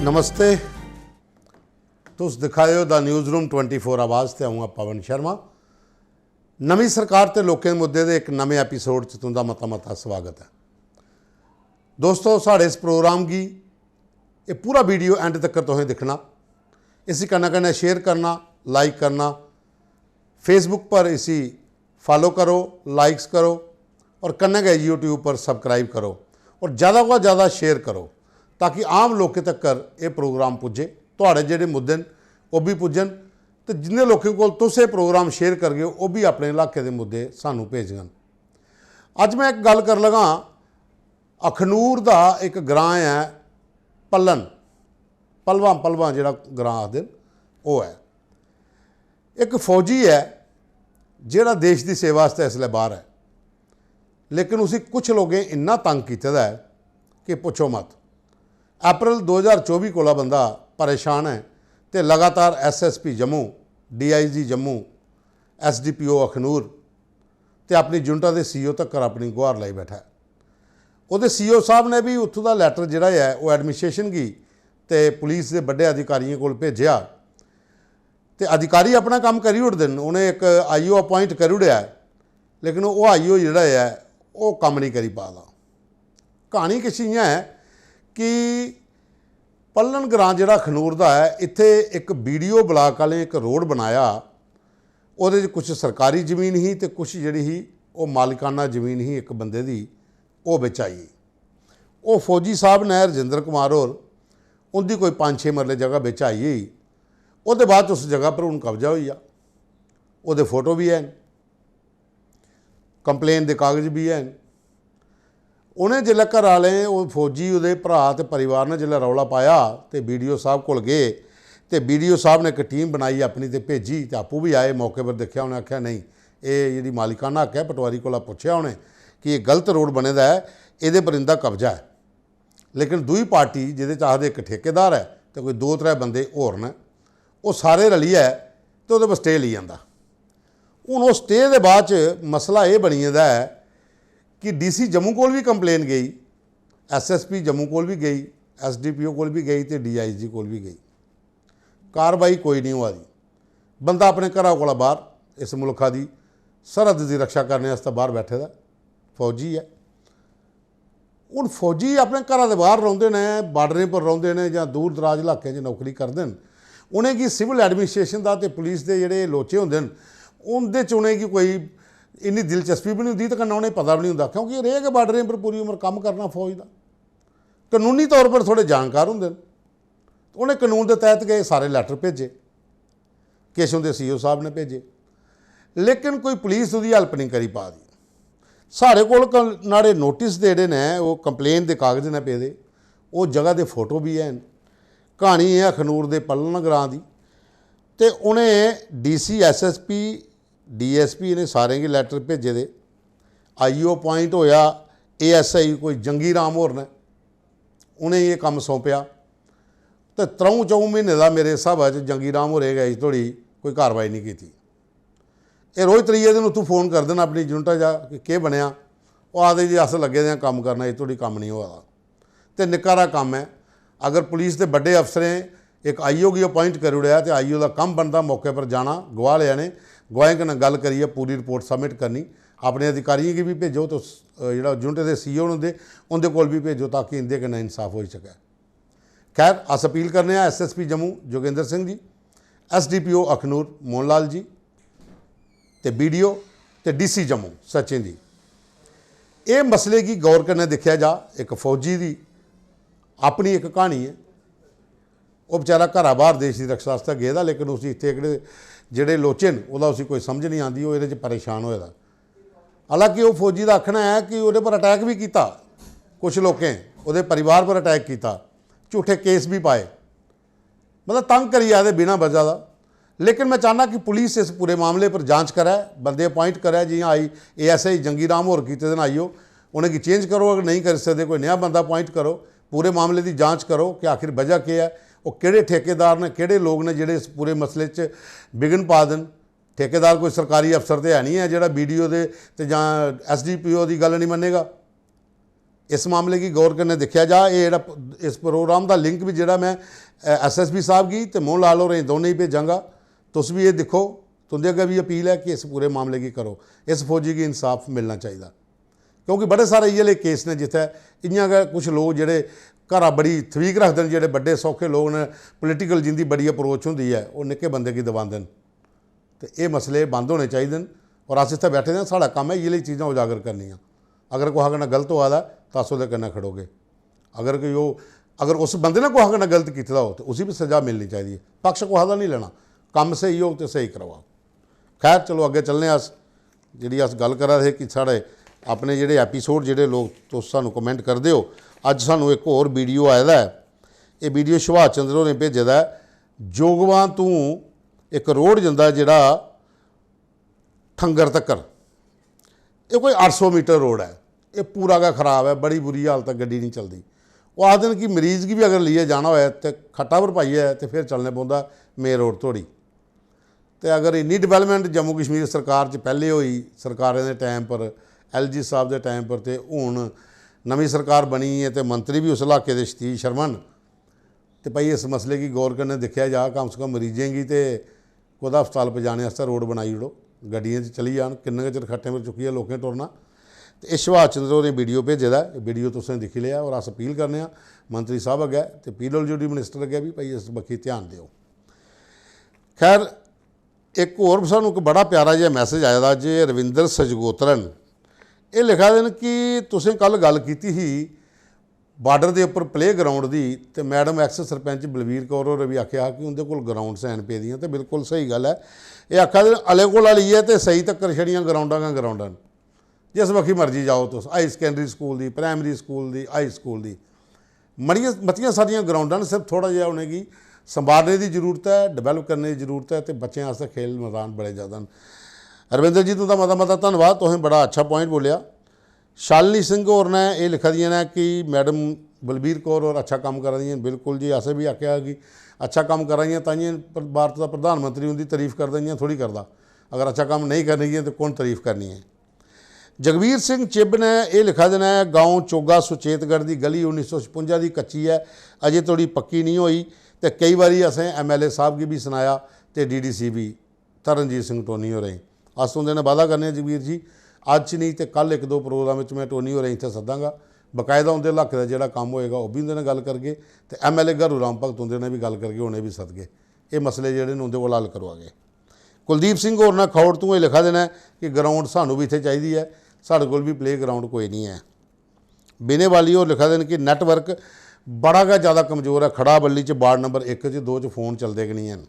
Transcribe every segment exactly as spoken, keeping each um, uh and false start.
नमस्ते, तुस दिक्खा दे ओ the news room twenty four आवाज़ ते अ'ऊं आं पवन शर्मा। नमीं सरकार ते लोकें दे मुद्दे दे इक नमें एपिसोड च तुं'दा मता मता स्वागत ऐ। दोस्तो, साढ़े इस प्रोग्राम गी एह् पूरा वीडियो एंड तक्कर तुसें दिक्खना, इसी कन्नै कन्नै शेयर करना, लाइक करना, Facebook पर इसी फॉलो करो, लाइक्स करो और कन्नै गै YouTube पर सब्सक्राइब करो और ज़्यादा कोला ज़्यादा शेयर करो, ताकि आम लोकें तक्कर एह् प्रोग्राम पुज्जे, थुआढ़े जेह्ड़े मुद्दे न ओह् बी पुज्जन, ते जिंदे लोकें कोल तुस एह् प्रोग्राम शेयर करगे ओह् बी अपने इलाके दे मुद्दे सानू भेजङन। अज्ज में इक गल्ल कर लगा, अखनूर दा इक ग्रां ऐ पल्लन, पलवां, पलवां जेह्ड़ा ग्रां आखदे न, ओह् ऐ। इक फौजी ऐ जेह्ड़ा देश दी सेवा आस्तै इसलै बाह्र ऐ, लेकिन उसी कुछ लोकें इन्ना तंग कीते दा ऐ कि पुच्छो मत। अप्रैल दो ज्हार चौबी कोला बंदा परेशान ऐ ते लगातार SSP Jammu, DIG Jammu, SDPO Akhnoor ते अपनी युनिटा दे सीईओ तक्कर अपनी गुहार लाई बैठा ऐ। ओह्दे सीईओ साहब ने बी उत्थूं दा लैटर जेह्ड़ा ऐ ओह् एडमिनिस्ट्रेशन गी ते पुलिस दे बड्डे अधिकारियें कोल भेजेआ। ते अधिकारी अपना कम्म करी ओड़दे न, उ'नें इक आईओ अपॉइंट करी ओड़ेआ ऐ, लेकिन ओह् आईओ जेह्ड़ा ऐ ओह् कम्म निं करी पा दा। क्हानी किश इ'यां ऐ कि पल्लन ग्रां जेह्ड़ा अखनूर दा ऐ, इत्थै इक बीडीओ ब्लाक आह्लें इक रोड बनाया, ओह्दे च कुछ सरकारी जमीन ही ते कुछ जेह्ड़ी ही ओह् मालकाना जमीन ही इक बंदे दी, ओह् बिच आई गेई। ओह् फौजी साहब ने, रजिंदर कुमार होर, उं'दी कोई पंज छे मरले जगह बिच आई गेई। ओह्दे बाद उस जगह पर हून कब्जा होई गेआ। ओह्दे फोटो बी हैन, कंप्लेन दे कागज बी हैन। उ'नें जिसलै घरै आह्लें, ओह् फौजी, ओह्दे भ्राऽ ते परिवार ने जिसलै रौला पाया ते बीडीओ साहब कोल गे ते बीडीओ साहब ने इक टीम बनाई अपनी ते भेजी ते आपूं बी आए, मौके पर दिक्खेआ, उ'नें आखेआ, "नेईं, एह् जेह्ड़ी मालिकाना हक ऐ, पटवारी कोला पुच्छेआ उ'नें कि एह् गलत रोड बने दा ऐ, एह्दे पर इं'दा कब्जा ऐ।" लेकिन दूई पार्टी, जेह्दे च आखदे इक ठेकेदार ऐ ते कोई दो त्रै बंदे होर न, ओह् सारे रलियै ते ओह्दे पर स्टे लेई जंदा। हून ओह् स्टे दे बाद च मसला एह् बनी गेदा ऐ कि डीसी जम्मू कोल बी कंप्लेन गेई, एसएसपी जम्मू कोल बी गेई, एसडीपीओ कोल बी गेई ते डीआईजी कोल बी गेई। कार्रवाई कोई निं होआ दी। बंदा अपने घरा कोला बाह्र, इस मुल्खा दी सरहद दी रक्षा करने आस्तै बाह्र बैठे दा ऐ, फौजी ऐ। हून फौजी अपने घरा दे बाह्र रौंह्दे न, बार्डरें पर रौंह्दे न जां दूर दराज इलाकें च नौकरी करदे न, उ'नेंगी सिविल एडमिनिस्ट्रेशन दा ते पुलिस दे जेह्ड़े लोचे होंदे न, उं'दे च उ'नेंगी कोई इन्नी दिलचस्पी बी निं होंदी ते कन्नै उ'नेंगी पता बी निं होंदा, क्योंकि रेह् गै बार्डरें पर पूरी उम्र कम्म करना फौज दा। कनूनी तौर पर थोह्ड़े जानकार होंदे न, उ'नें कनून दे तैह्त गै एह् सारे लैटर भेजे, किश उं'दे सीईओ साहब ने भेजे, लेकिन कोई पुलिस ओह्दी हेल्प निं करी पा दी। साढ़े कोल क-, न्हाड़े नोटिस दे जेह्ड़े न, ओह् कंप्लेन दे कागज न पेदे, ओह् जगह दे फोटो बी हैन। क्हानी एह् अखनूर दे पल्लन ग्रां दी। ते उ'नें डीसी, एसएसपी, डीएसपी, इ'नें सारें गी लैटर भेजे दे। आईओ अपॉइंट होआ, एएसआई कोई जंगी राम होर न, उ'नें एह् कम्म सौंपेआ। ते त्र'ऊं च'ऊं म्हीने दा मेरे स्हाबा च जंगी राम होरें गै अजें धोड़ी कोई कार्रवाई निं कीती। एह् रोज त्रिये दिन उत्थूं फोन करदे न अपनी युनिटा चा कि केह् बनेआ। ओह् आखदे, "जी, अस लग्गे दे आं कम्म करना, अजें धोड़ी कम्म निं होआ दा।" ते निक्का हारा कम्म ऐ। अगर पुलिस दे बड्डे अफसरें इक आईओ गी अपॉइंट करी ओड़ेआ ते आईओ दा कम्म बनदा मौके पर जाना, गवाह लेआने, गवाहें कन्नै गल्ल करियै पूरी रिपोर्ट सबमिट करनी। अपने अधिकारियें गी बी भेजो, तुस, अ, जेह्ड़ा युनिट दे सीईओ न उं'दे, उं'दे कोल बी भेजो, ताकि इं'दे कन्नै इंसाफ होई सकै। खैर, अस अपील करने आं एसएसपी जम्मू योगेंद्र सिंह जी, एसडीपीओ अखनूर मोहन लाल जी ते बीडीओ ते डीसी जम्मू सचिन जी, एह् मसले गी गौर कन्नै दिक्खेआ जा। इक फौजी दी अपनी इक क्हानी ऐ। ओह् बेचारा घरा बाह्र देश दी रक्षा आस्तै गेदा, लेकिन उसी इत्थै एह्कड़े जेह्ड़े लोचे न, ओह्दा उसी कोई समझ निं आंदी, ओह् एह्दे च परेशान होए दा। हालांकि ओह् फौजी दा आखना ऐ कि ओह्दे पर अटैक बी कीता, कुछ लोकें ओह्दे परिवार पर अटैक कीता, झूठे केस बी पाए, मतलब तंग करी आए दे बिना वजह दा। लेकिन में चाह्न्नां कि पुलिस इस पूरे मामले पर जांच करै, बंदे अपॉइंट करै, जि'यां आई एएसआई जंगी राम होर कीते दे न आईओ, उ'नेंगी चेंज करो, अगर नेईं करी सकदे कोई नया बंदा अपॉइंट करो, पूरे मामले दी जांच करो कि आखिर वजह केह् ऐ, ओह् केह्ड़े ठेकेदार न, केह्ड़े लोक न जेह्ड़े इस पूरे मसले च विघ्न पा दे न। ठेकेदार कोई सरकारी अफसर ते है निं ऐ जेह्ड़ा बीडीओ दे ते जां एसडीपीओ दी गल्ल निं मन्नेगा। इस मामले गी गौर कन्नै दिक्खेआ जा। एह् जेह्ड़ा इस प्रोग्राम दा लिंक बी जेह्ड़ा में एसएसपी साहब गी ते मोहन लाल होरें गी दौनें गी भेजांगा। तुस बी एह् दिक्खो, तुं'दे अग्गें बी अपील ऐ कि इस पूरे मामले गी करो, इस फौजी गी इंसाफ मिलना चाहिदा। क्योंकि बड़े सारे इ'यै लेह् केस न जित्थै इ'यां गै कुछ लोक जेह्ड़े घरा बड़ी थवीक रखदे न, जेह्ड़े बड्डे सौखे लोक न, पोलिटिकल जिंदी बड़ी अप्रोच होंदी ऐ, ओह् निक्के बंदे गी दबांदे न। ते एह् मसले बंद होने चाहिदे न। और अस इत्थै बैठे दे आं, साढ़ा कम्म ऐ इ'यै लेही चीजां उजागर करनियां। अगर कुसै कन्नै गलत होआ दा ऐ, तां अस ओह्दे कन्नै खड़ोगे। अगर कोई ओह्, अगर उस बंदे ने कुसै कन्नै गलत कीते दा होग, ते उसी बी स'जा मिलनी चाहिदी ऐ। पक्ष कुसै दा निं लैना, कम्म स्हेई होग ते स्हेई करवाओ। खैर, चलो, अग्गें चलने आं अस। जेह्ड़ी अस गल्ल करा दे हे कि साढ़े अपने जेह्ड़े एपिसोड, जेह्ड़े लोक तुस सानूं कमेंट करदे ओ, अज्ज सानूं इक होर वीडियो आए दा ऐ। एह् वीडियो सुभाष चंद्र होरें भेजे दा ऐ। जोगवां तों इक रोड जंदा जेह्ड़ा ठंगर तक्कर, एह् कोई अट्ठ सौ मीटर रोड ऐ। एह् पूरा गै खराब ऐ, बड़ी बुरी हालत ऐ, गड्डी निं चलदी। ओह् आखदे न कि मरीज गी बी अगर लेइयै जाना होऐ ते खट्टा पर पाइयै ते फिर चलने पौंदा मेन रोड धोड़ी। ते अगर इन्नी डिवैलपमैंट जम्मू कश्मीर सरकार च पैह्ले होई, सरकारें दे टैम पर, एलजी साहब दे टैम पर, ते हून नमीं सरकार बनी ऐ ते मंत्री बी उस इलाके दे सतीश शर्मा न, ते भाई इस मसले गी गौर कन्नै दिक्खेआ जा, कम से कम मरीजें गी ते कुतै हस्पताल पजाने आस्तै रोड बनाई ओड़ो, गड्डियें च चली जान, किन्ने गै चिर खट्टें पर चुक्कियै लोकें टुरना। ते एह् सुभाष चंद्र होरें वीडियो भेजे दा ऐ, वीडियो तुसें दिक्खी लेआ। और अस अपील करने आं मंत्री साहब अग्गै ते पीडब्ल्यूडी मिनिस्टर अग्गै बी, भाई इस बक्खी ध्यान देओ। खैर, इक होर सानूं इक बड़ा प्यारा जेहा मैसेज आए दा जे रविंदर सजगोत्रा न, एह् लिखा दे न कि तुसें कल गल्ल कीती ही बार्डर दे उप्पर प्ले ग्राउंड दी, ते मैडम एक्स सरपंच बलबीर कौर होरें बी आखेआ हा कि उं'दे कोल ग्राउंड्स हैन पेदियां, ते बिल्कुल स्हेई गल्ल ऐ। एह् आखा दे न, अले कोला लेइयै ते सही तक्कर छड़ियां ग्राउंडां गै ग्राउंडां न। जिस बक्खी मर्जी जाओ तुस, हाई सकैंडरी स्कूल दी, प्राइमरी स्कूल दी, हाई स्कूल दी, मड़ियां, मतियां सारियां ग्राउंडां न, सिर्फ थोह्ड़ा जेहा उ'नेंगी संभालने दी जरूरत ऐ, डिवैलप करने दी जरूरत ऐ, ते बच्चें आस्तै खेल मैदान बड़े ज़्यादा न। रविंदर जी, तुं'दा मता मता धन्नवाद, तुसें बड़ा अच्छा प्वाइंट बोलेआ। शालिनी सिंह होर ने एह् लिखा दियां न कि मैडम बलबीर कौर होर अच्छा कम्म करा दियां न। बिल्कुल जी, असें बी आखेआ कि अच्छा कम्म करा दियां, ताइयें प्र-, भारत दा प्रधानमंत्री उं'दी तारीफ करदा, इ'यां थोह्ड़ी करदा। अगर अच्छा कम्म नेईं करनगियां ते कु'न तारीफ करनी ऐ? जगबीर सिंह चिब ने एह् लिखा दे न, गांव चोगा सुचेतगढ़ दी गली उन्नी सौ छपुंजा दी कच्ची ऐ, अजें धोड़ी पक्की निं होई, ते केई बारी असें एमएलए साहब गी बी सनाया ते डीडीसी बी, तरनजीत सिंह टोनी होरें। अस तुं'दे नै वादा करने आं जगबीर जी, अज्ज निं ते कल इक दो प्रोग्राम बिच में टोनी होरें इत्थै सद्दांगा, बकायदा उं'दे इलाके दा जेह्ड़ा कम्म होएगा, ओह् बी उं'दे नै गल्ल करगे, ते एमएलए घरू राम भगत उं'दे नै बी गल्ल करगे, उ'नें बी सदगे। एह् मसले जेह्ड़े न, उं'दे कोल हल करोआगे। कुलदीप सिंह होर ने खौड़ तों एह् लिखा दे न कि ग्राउंड सानूं बी इत्थै चाहिदी ऐ, साढ़े कोल बी प्ले ग्राउंड कोई निं ऐ। बिने वाली होर लिखा दे न कि नैटवर्क बड़ा गै ज़्यादा कमज़ोर ऐ, खड़ा बल्ली च, वार्ड नंबर इक च, दो च फोन चलदे गै निं हैन।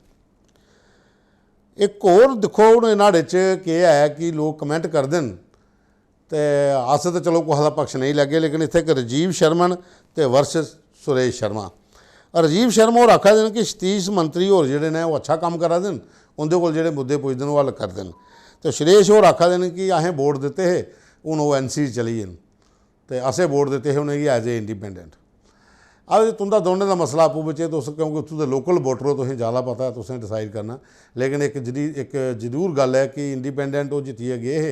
इक होर दिक्खो, हून न्हाड़े च केह् ऐ कि लोक कमैंट करदे न, ते अस ते चलो कुसै दा पक्ष नेईं लैगे, लेकिन इत्थै इक राजीव शर्मा न ते वर्सेस सुरेश शर्मा। राजीव शर्मा होर आखा दे न कि सतीश मंत्री होर जेह्ड़े न, ओह् अच्छा कम्म करा दे न, उं'दे कोल जेह्ड़े मुद्दे पुजदे न, ओह् हल करदे न। ते सुरेश होर आखा दे न कि असें वोट दित्ते हे, हून ओह् एनसी चली गे न, ते असें वोट दित्ते हे उ'नेंगी as a independent। अब तुं'दा दौनें दा मसला आपूं बिच्चें, तुस क्योंकि उत्थूं दे लोकल वोटर ओ, तुसें जैदा पता ऐ, तुसें डिसाइड करना। लेकिन इक जरी-, इक जरूर गल्ल ऐ कि इंडिपेंडेंट ओह् जित्तियै गे हे,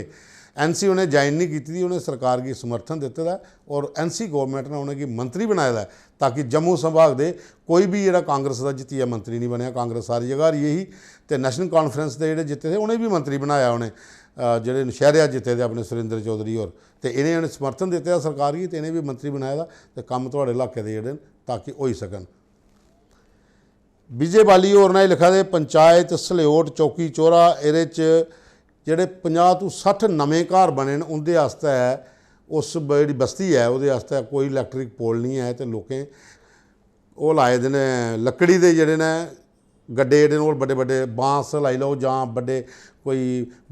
एनसी उ'नें ज्वाइन निं कीती दी, उ'नें सरकार गी समर्थन दित्ते दा ऐ और एनसी गौरमैंट ने उ'नेंगी मंत्री बनाए दा ऐ, ताकि जम्मू संभाग दे कोई बी जेह्ड़ा कांग्रेस दा जित्तियै मंत्री निं बनेआ, कांग्रेस सारी जगह हारी गेई ही, ते नेशनल कांफ्रेंस दे जेह्ड़े जित्ते दे उ'नें बी मंत्री बनाया उ'नें, अ, जेह्ड़े नौशैह्रेआ जित्ते दे अपने सुरेंद्र चौधरी होर, ते इ'नें, उ'नें समर्थन दित्ते दा सरकार गी, ते इ'नें बी मंत्री बनाए दा, ते कम्म थुआढ़े इलाके दे जेह्ड़े न, ताकि होई सकन। विजय बाली होर ने लिखा दे, पंचायत सलेओट चौकी चौरा, एह्दे च जेह्ड़े पंजाह् तों सट्ठ नमें घर बने न, उं'दे आस्तै उस ब-, जेह्ड़ी बस्ती ऐ, ओह्दे आस्तै कोई इलैक्ट्रिक पोल निं ऐ, ते लोकें ओह् लाए दे न लकड़ी दे जेह्ड़े न गड्डे, जेह्ड़े न ओह् बड्डे बड्डे बांस लाई लैओ जां बड्डे कोई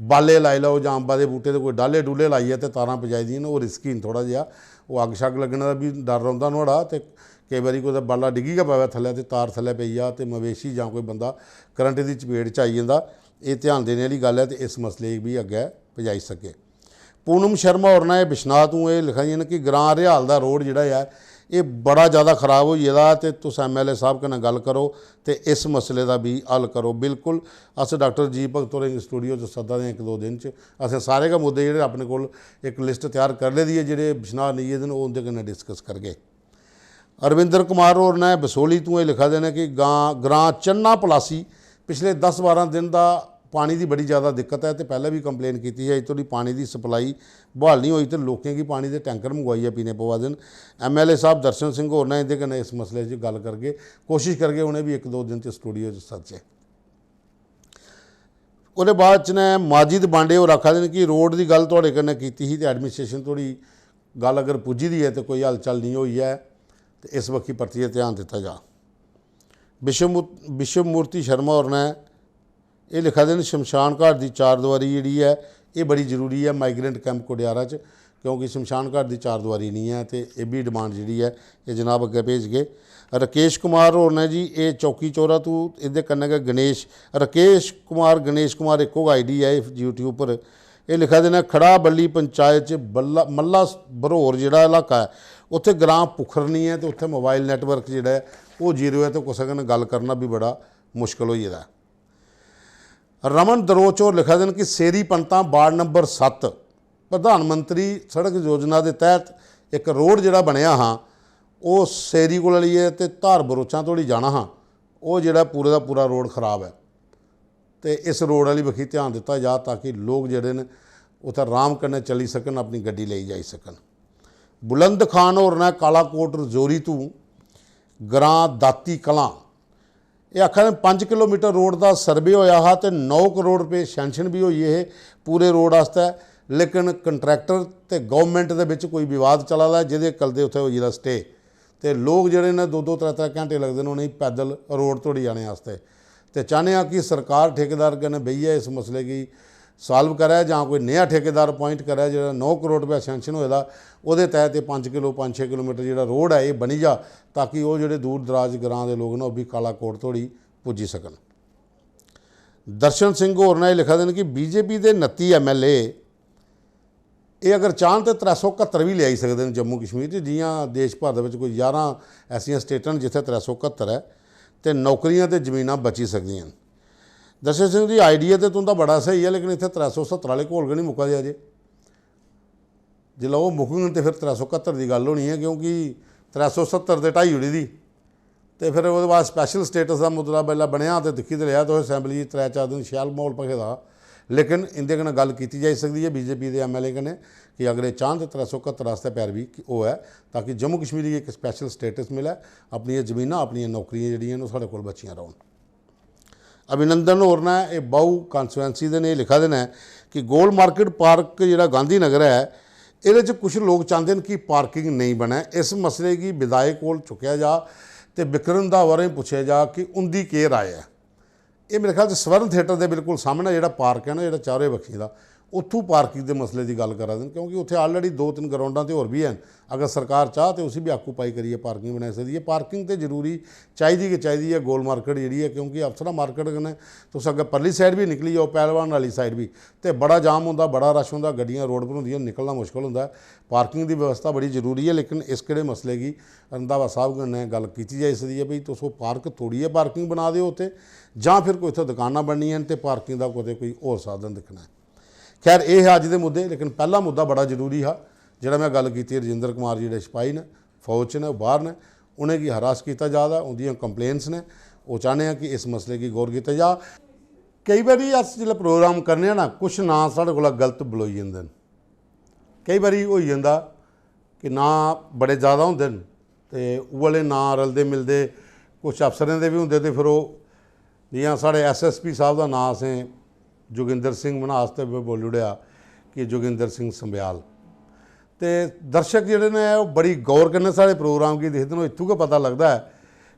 बाले लाई लैओ जां अम्बा दे बूह्टे दे कोई डाह्ले डूह्ले लाइयै ते तारां पजाई दियां न। ओह् रिस्की न थोह्ड़ा जेहा, ओह् अग्ग शग्ग लग्गने दा बी डर रौंह्दा नुहाड़ा, ते केईं बारी कुतै बाला डिग्गी गै पवै थल्लै ते तार थल्लै पेई जा ते मवेशी जां कोई बंदा करंट दी चपेट च आई जंदा। एह् ध्यान देने आह्ली गल्ल ऐ ते इस मसले गी बी अग्गै पजाई सकै। पूनम शर्मा होर ने बिश्नाह तों एह् लिखा दियां न कि ग्रां रिहाल दा रोड जेह्ड़ा ऐ, एह् बड़ा ज़्यादा खराब होई गेदा ते तुस एमएलए साह्ब कन्नै गल्ल करो ते इस मसले दा बी हल करो। बिल्कुल, अस डाक्टर जी भगत होरें गी स्टूडियो च सद्दा दे आं इक दो दिन च। असें सारे गै मुद्दे जेह्ड़े अपने कोल इक लिस्ट त्यार करी लेदी ऐ, जेह्ड़े बिश्नाह् नेईं गेदे न, ओह् उं'दे कन्नै डिस्कस करगे। अरविंदर कुमार होर न बसोहली तों एह् लिखा दे न कि गां-, ग्रां चन्ना पलासी पिछले दस बारां दिन दा पानी दी बड़ी ज़्यादा दिक्कत ऐ ते पैह्लें बी कंप्लेन कीती ही, अजें धोड़ी पानी दी सप्लाई ब्हाल निं होई ते लोकें गी पानी दे टैंकर मंगवाइयै पीने पवा दे न। एमएलए साह्ब दर्शन सिंह होर न, इं'दे कन्नै इस मसले च गल्ल करगे, कोशश करगे उ'नें बी इक दो दिन च स्टूडियो च सद्दचै। ओह्दे बाद च न माजिद बांडे होर आखा दे न कि रोड दी गल्ल थुआढ़े कन्नै कीती ही ते एडमिनिस्ट्रेशन धोड़ी गल्ल अगर पुज्जी दी ऐ ते कोई हलचल निं होई ऐ ते इस बक्खी परतियै ध्यान दित्ता जा। विश्वमू-, विश्वमूर्ति शर्मा होर न एह् लिखा दे न, शमशान घाट दी चारदोआरी जेह्ड़ी ऐ, एह् बड़ी जरूरी ऐ माइग्रेंट कैंप कोडियारा च, क्योंकि शमशान घाट दी चारदोआरी निं ऐ ते एह् बी डिमांड जेह्ड़ी ऐ, एह् जनाब अग्गें भेजगे। राकेश कुमार होर न जी, एह् चौकी चौरा तू, एह्दे कन्नै गै गणेश, राकेश कुमार, गणेश कुमार इक्को गै आईडी ऐ YouTube पर। एह् लिखा दे न, खड़ा बल्ली पंचायत च बल्ला, मल्ला बरहोर जेह्ड़ा इलाका ऐ, उत्थै ग्रां पुखरनी ऐ ते उत्थै मोबाइल नैटवर्क जेह्ड़ा ऐ, ओह् जीरो ऐ ते कुसै कन्नै गल्ल करना बी बड़ा मुश्कल होई गेदा ऐ। रमन दरोच होर लिखा दे न कि सेरी पंतां वार्ड नंबर सत्त प्रधानमंत्री सड़क योजना दे तैह्त इक रोड जेह्ड़ा बनेआ हा, ओह् सेरी कोला लेइयै ते धार बरोचां धोड़ी जाना हा, ओह् जेह्ड़ा पूरे दा पूरा रोड खराब ऐ। ते इस रोड आह्ली बक्खी ध्यान दित्ता जा ताकि लोक जेह्ड़े न उत्थै अराम कन्नै चली सकन, अपनी गड्डी लेई जाई सकन। बुलंद खान होर न कालाकोट रजौरी तू ग्रां दाती कलां, एह् आखा दे पंज किलोमीटर रोड दा सर्वे होया हा ते नौ करोड़ रपेऽ सैंक्शन बी होई गे हे पूरे रोड आस्तै, लेकिन कंट्रैक्टर ते गौरमैंट दे बिच कोई विवाद चला दा ऐ, जेह्दे चलदे उत्थै होई गेदा स्टे। ते लोक जेह्ड़े न दो दो त्रै त्रै घैंटे लगदे न उ'नेंगी पैदल रोड धोड़ी जाने आस्तै। ते चाह्न्ने आं कि सरकार ठेकेदार कन्नै बेहियै इस मसले गी साल्व करै जां कोई नेहा ठेकेदार अपॉइंट करै जेह्ड़ा नौ करोड़ रपेआ सैंक्शन होए दा, ओह्दे तैह्त एह् पंज किलो, पंज छे किलोमीटर जेह्ड़ा रोड ऐ एह् बनी जा, ताकि ओह् जेह्ड़े दूर दराज ग्रां दे लोक न ओह् बी कालाकोट धोड़ी पुज्जी सकन। दर्शन सिंह होर न एह् लिखा दे न कि बीजेपी दे नत्ती एमएलए एह् अगर चाह्न ते त्रै सौ कत्तर बी लेआई सकदे न जम्मू कश्मीर च, जि'यां देश भर दे बिच कोई ञारां ऐसियां स्टेटां न जित्थै त्रै सौ कत्तर ऐ ते नौकरियां ते जमीनां बची सकदियां न। दर्शन सिंह जी, आइडिया ते तुं'दा बड़ा स्हेई ऐ, लेकिन इत्थै त्रै सौ सत्तर आह्ले घोल गै निं मुक्का दे अजें। जिसलै ओह् मुकङन ते फिर त्रै सौ कत्तर दी गल्ल होनी ऐ, क्योंकि त्रै सौ सत्तर ते ढाई ओड़ी दी। ते फिर ओह्दे बाद स्पैशल स्टेटस दा मुद्दा बेल्लै बनेआ ते दिक्खी ते लेआ तुस, असैंबली च त्रै चार दिन शैल म्हौल भखे दा हा। लेकिन इं'दे कन्नै गल्ल कीती जाई सकदी ऐ बीजेपी दे एमएलए कन्नै कि अगर एह् चाह्न ते त्रै सौ कत्तर आस्तै पैरवी होऐ, ताकि जम्मू कश्मीर गी इक स्पैशल स्टेटस मिलै, अपनियां जमीनां, अपनियां नौकरियां जेह्ड़ियां न ओह् साढ़े कोल बचियां रौह्न। अभिनंदन होर न, एह् बाहू कॉन्स्टिट्यूएंसी दे न, एह् लिखा दे न कि गोल मार्केट पार्क जेह्ड़ा गांधी नगर ऐ, एह्दे च कुछ लोक चांह्दे न कि पार्किंग नेईं बनै। इस मसले गी विधायक कोल चुक्केआ जा ते विक्रम रंधावा होरें गी पुच्छेआ जा कि उं'दी केह् राय ऐ। एह् मेरे ख्याल च स्वर्ण थिएटर दे बिल्कुल सामनै जेह्ड़ा पार्क ऐ ना, जेह्ड़ा चारों बक्खियें दा, उत्थूं पार्किंग दे मसले दी गल्ल करा दे न, क्योंकि उत्थै already दो तिन्न ग्राउंडां ते होर बी हैन। अगर सरकार चाह् ते उसी बी आक्यूपाई करियै पार्किंग बनाई सकदी ऐ। पार्किंग ते जरूरी चाहिदी गै चाहिदी ऐ गोल मार्केट जेह्ड़ी ऐ, क्योंकि अप्सरा मार्केट कन्नै तुस अग्गें परली साइड बी निकली जाओ, पैह्लवान आह्ली साइड बी, ते बड़ा जाम होंदा, बड़ा रश होंदा, गड्डियां रोड पर होंदियां, निकलना मुश्कल होंदा ऐ। पार्किंग दी व्यवस्था बड़ी जरूरी ऐ, लेकिन इस केह्ड़े मसले गी रंधावा साह्ब कन्नै गल्ल कीती जाई सकदी ऐ भई तुस ओह् पार्क तोड़ियै पार्किंग बना देओ उत्थै, जां फिर कोई उत्थै दकानां बननियां न ते पार्किंग दा कुतै कोई होर साधन दिक्खना ऐ। खैर, एह् हे अज्ज दे मुद्दे, लेकिन पैह्ला मुद्दा बड़ा जरूरी हा, जेह्ड़ा में गल्ल कीती, रजिंदर कुमार जी जेह्ड़े सपाही न, फौज च न, ओह् बाह्र न, उ'नेंगी हरास कीता जा दा, उं'दियां कंप्लेंट्स न, ओह् चाह्न्ने आं कि इस मसले गी गौर कीता जा। केई बारी अस जिसलै प्रोग्राम करने आं ना, कुछ नांऽ साढ़े कोला गलत बलोई जंदे न। केई बारी होई जंदा कि नांऽ बड़े ज़्यादा होंदे न ते उ'ऐ ले नांऽ रलदे मिलदे कुछ अफसरें दे बी होंदे, ते फिर ओह् जि'यां साढ़े एसएसपी साह्ब दा नांऽ असें जोगिंदर सिंह मन्हास ते में बोली ओड़ेआ कि जोगिंदर सिंह संब्याल। ते दर्शक जेह्ड़े न ओह् बड़ी गौर कन्नै साढ़े प्रोग्राम गी दिखदे न, ओह् इत्थूं गै पता लगदा ऐ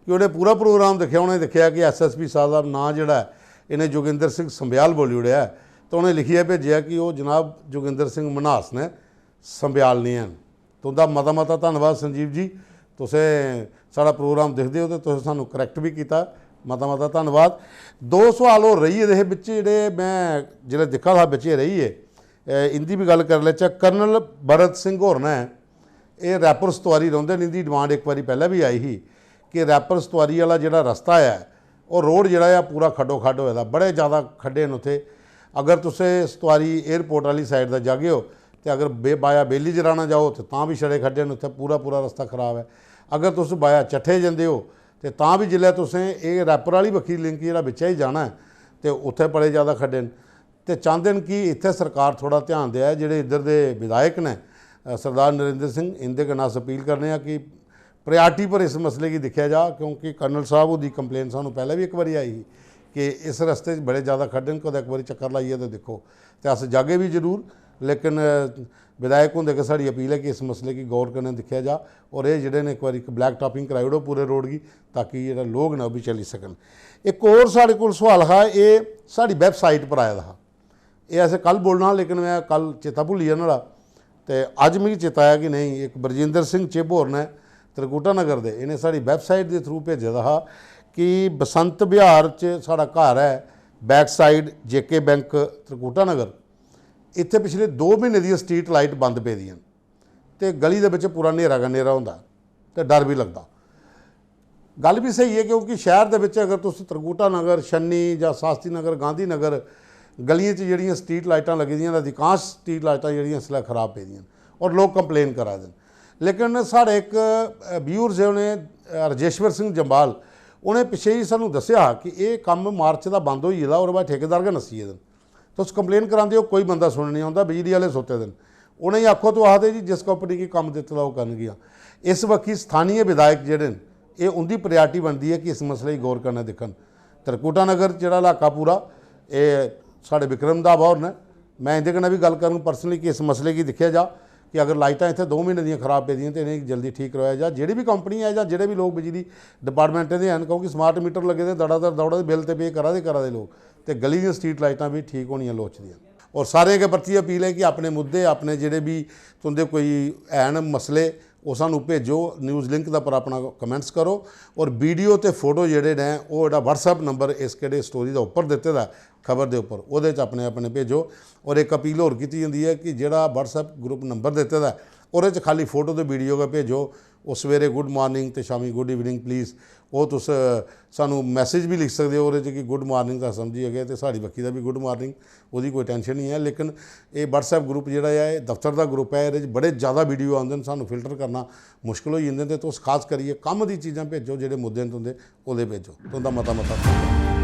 कि उ'नें पूरा प्रोग्राम दिक्खेआ, उ'नें दिक्खेआ कि एसएसपी साह्ब दा नांऽ जेह्ड़ा ऐ इ'नें जोगिंदर सिंह संब्याल बोली ओड़ेआ ऐ, ते उ'नें लिखियै भेजेआ कि ओह् जनाब जोगिंदर सिंह मन्हास न, संब्याल निं हैन। तुं'दा मता मता धन्नवाद संजीव जी, तुसें साढ़ा प्रोग्राम दिखदे ओ ते तुसें सानूं करैक्ट बी कीता, मता मता धन्नवाद। दो सोआल होर रेही गेदे हे बिच्च, जेह्ड़े में जिसलै दिक्खा दा हा बिच्च एह् रेही गे, ए, इं'दी बी गल्ल करी लैचै। कर्नल भरत सिंह होर ने एह् रैपर सतवारी रौंह्दे न, इं'दी डिमांड इक बारी पैह्लें बी आई ही कि रैपर सतवारी आह्ला जेह्ड़ा रस्ता ऐ, ओह् रोड जेह्ड़ा ऐ, पूरा खड्डो खड्ड होए दा, बड़े जैदा खड्डे न उत्थै। अगर तुस सतवारी एयरपोर्ट आह्ली साइड दा जागे ओ ते अगर बे बाया बेली जराना जाओ ते तां बी छड़े खड्डे न उत्थै, पूरा पूरा रस्ता खराब ऐ। अगर तुस बाया चट्ठे जंदे ओ ते तां बी जिसलै तुसें एह् रैपर आह्ली बक्खी लिंक जेह्ड़ा बिच्चा ही जाना ऐ ते उत्थै बड़े जैदा खड्डे न। ते चांह्दे न कि इत्थै सरकार थोह्ड़ा ध्यान देऐ। जेह्ड़े इद्धर दे विधायक न, अ, सरदार नरेंद्र सिंह, इं'दे कन्नै अस अपील करने आं कि प्रायोरिटी पर इस मसले गी दिक्खेआ जा, क्योंकि कर्नल साहब हुंदी कंप्लेन सानूं पैह्लें बी इक बारी आई ही कि इस रस्ते च बड़े जैदा खड्डे न, कुतै इक बारी चक्कर लाइयै ते दिक्खो। ते अस जागे बी जरूर, लेकिन, अ, विधायक हुंदे अग्गें साढ़ी अपील ऐ कि इस मसले गी गौर कन्नै दिक्खेआ जा और एह् जेह्ड़े न, इक बारी इक ब्लैक टापिंग कराई ओड़ो पूरे रोड गी, ताकि जेह्ड़ा लोक न ओह् बी चली सकन। इक होर साढ़े कोल सोआल हा, एह् साढ़ी वैबसाइट पर आए दा हा। एह् असें कल बोलना हा, लेकिन में कल चेता भुल्ली गेआ नुहाड़ा। ते अज्ज मिगी चेता आया कि नेईं, इक बरजिंदर सिंह चिब होर न, त्रिकुटा नगर दे, इ'नें साढ़ी वैबसाइट दे थ्रू भेजे दा हा कि बसंत विहार च साढ़ा घर ऐ, बैक साइड जे के बैंक, त्रिकुटा नगर, इत्थै पिछले दो म्हीने दी स्ट्रीट लाइट बंद पेदी न ते गली दे बिच पूरा न्हेरा गै न्हेरा होंदा ते डर बी लगदा। गल्ल बी स्हेई ऐ, क्योंकि शैह्र दे बिच अगर तुस त्रिकुटा नगर, छन्नी जां शास्त्री नगर, गांधी नगर, गलियें च जेह्ड़ियां स्ट्रीट लाइटां लग्गी दियां न, अधिकांश स्ट्रीट लाइटां जेह्ड़ियां इसलै खराब पेदियां न और लोक कंप्लेन करा दे न। लेकिन साढ़े इक, अ, व्यूअर्स हे, उ'नें, अ, राजेश्वर सिंह जम्वाल, उ'नें पिच्छे ही सानूं दस्सेआ हा कि एह् कम्म मार्च दा बंद होई गेदा, ओह्दे बाद ठेकेदार गै नस्सी गेदे न। तुस कंप्लेन करांदे ओ, कोई बंदा सुनने निं औंदा, बिजली आह्ले सुत्ते दे न। उ'नेंगी आखो, तो आखदे जी, जिस कंपनी गी कम्म दित्ते दा, ओह् करन गेआ। इस बक्खी स्थानीय विधायक जेह्ड़े न, एह् उं'दी प्रायोरिटी बनदी ऐ कि इस मसले गी गौर कन्नै दिक्खन। त्रिकुटा नगर जेह्ड़ा इलाका पूरा, एह् साढ़े विक्रम धाबा होर न, में इं'दे कन्नै बी गल्ल करङ पर्सनली कि इस मसले गी दिक्खेआ जा कि अगर लाइटां इत्थै दो म्हीने दियां खराब पेदियां ते इ'नेंगी जल्दी ठीक करोआया जा। जेह्ड़ी बी कंपनी ऐ जां जेह्ड़े बी लोक बिजली डिपार्टमेंटें दे हैन, क्योंकि स्मार्ट मीटर लग्गे दे, दड़ा दड़ दौड़ा दे, बिल ते पे करा दे, करा दे लोक, ते गली दियां स्ट्रीट लाइटां बी ठीक होनियां लोड़चदियां। और सारें अग्गें परतियै अपील ऐ कि अपने मुद्दे, अपने जेह्ड़े बी तुं'दे कोई हैन मसले, ओह् सानूं भेजो, न्यूज़ लिंक दे उप्पर अपना कमेंट्स करो। और वीडियो ते फोटो जेह्ड़े न, ओह् जेह्ड़ा WhatsApp नंबर इस केह्ड़े स्टोरी दे उप्पर दित्ते दा ऐ, खबर दे उप्पर, ओह्दे च अपने अपने भेजो। और इक अपील होर कीती जंदी ऐ कि जेह्ड़ा WhatsApp ग्रुप नंबर दित्ते दा ऐ, ओह्दे च खाल्ली फोटो ते वीडियो गै भेजो। ओह् सवेरे गुड मार्निंग ते शामीं गुड इवनिंग प्लीज, ओह् तुस, अ, सानूं मैसेज बी लिखी सकदे ओ ओह्दे च कि गुड मार्निंग दा समझी जागे ते साढ़ी बक्खी दा बी गुड मार्निंग, ओह्दी कोई टैंशन निं ऐ। लेकिन एह् WhatsApp ग्रुप जेह्ड़ा ऐ, एह् दफ्तर दा ग्रुप ऐ, एह्दे च बड़े जैदा वीडियो आंदे न, सानूं फिल्टर करना मुश्कल होई जंदे न। ते तुस खास करियै कम्म दी चीजां भेजो, जेह्ड़े मुद्दे न तुं'दे, ओह्दे भेजो। तुं'दा मता मता धन्नवाद।